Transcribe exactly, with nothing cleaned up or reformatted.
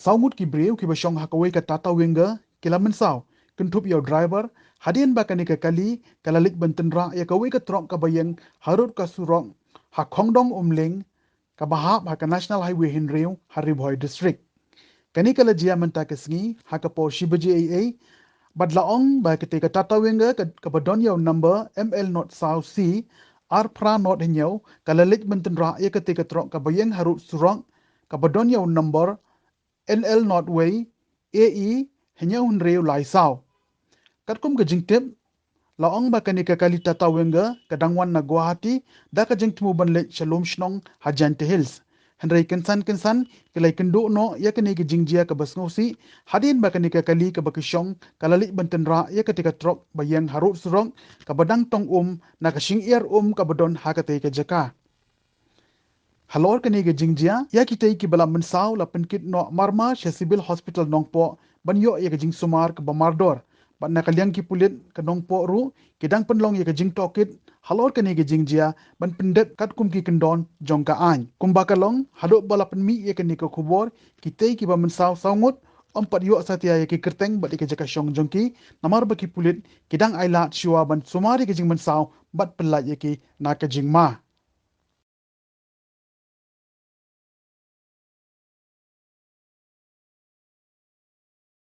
Saw ngut ki briew kiba shong ha kawei ka Tata Winger ki la mynsaw, kynthup ïa u driver, hadien ba kane ka kali ka la leit ban tynrah ïa kawei ka trok kaba ïeng harud ka surok ha Khongdong Umling, kaba hap ha ka National Highway hynriew ha Ri Bhoi District. Kane ka la jia mynta ka sngi ha ka por shi baje eiei, bad la ong ba katei ka Tata Winger ka, kaba don ïa u number M L not saw C ar phra not hynñiew, ka la leit ban tynrah ïa katei ka trok kaba ïeng harud surok kaba don ïa u number N L not wei A E hynñiew hynriew lai saw. Katkum ka jingtip, la ong ba kane ka kali Tata Winger ka dang wan na Guwahati da ka jingthmu ban leit sha Lumshnong ha Jaintia Hills. Hynrei kynsan kynsan ki la ïakynduh noh ïa kane ka jingjia kaba sngewsih, hadien ba kane ka kali kaba ki shong ka la leit ban tynrah ïa katei ka trok ba ïeng harud surok kaba dang tong um na ka shyngïar um kaba don ha katei ka jaka. Halor kane ka jingjia, ïa kitei kiba la mynsaw la pynkit noh marmar sha Civil Hospital Nongpoh ban ïoh ïa ka jingsumar kaba mardor. Bad na ka liang ki pulit ka Nongpoh ruh ki dang pynlong ïa ka jingtohkit halor kane ka jingjia ban pyndep katkum ki kyndon jong ka aiñ. Kumba ka long, haduh ba la pynmih ïa kane ka khubor, kitei kiba mynsaw saw ngut ym pat ïoh satia ïa ki kyrteng bad ïa ka jaka shong jong ki, namar ba ki pulit ki dang ailad shuwa ban sumar ïa ka jingmynsaw bad pyllait ïa ki na ka jingma.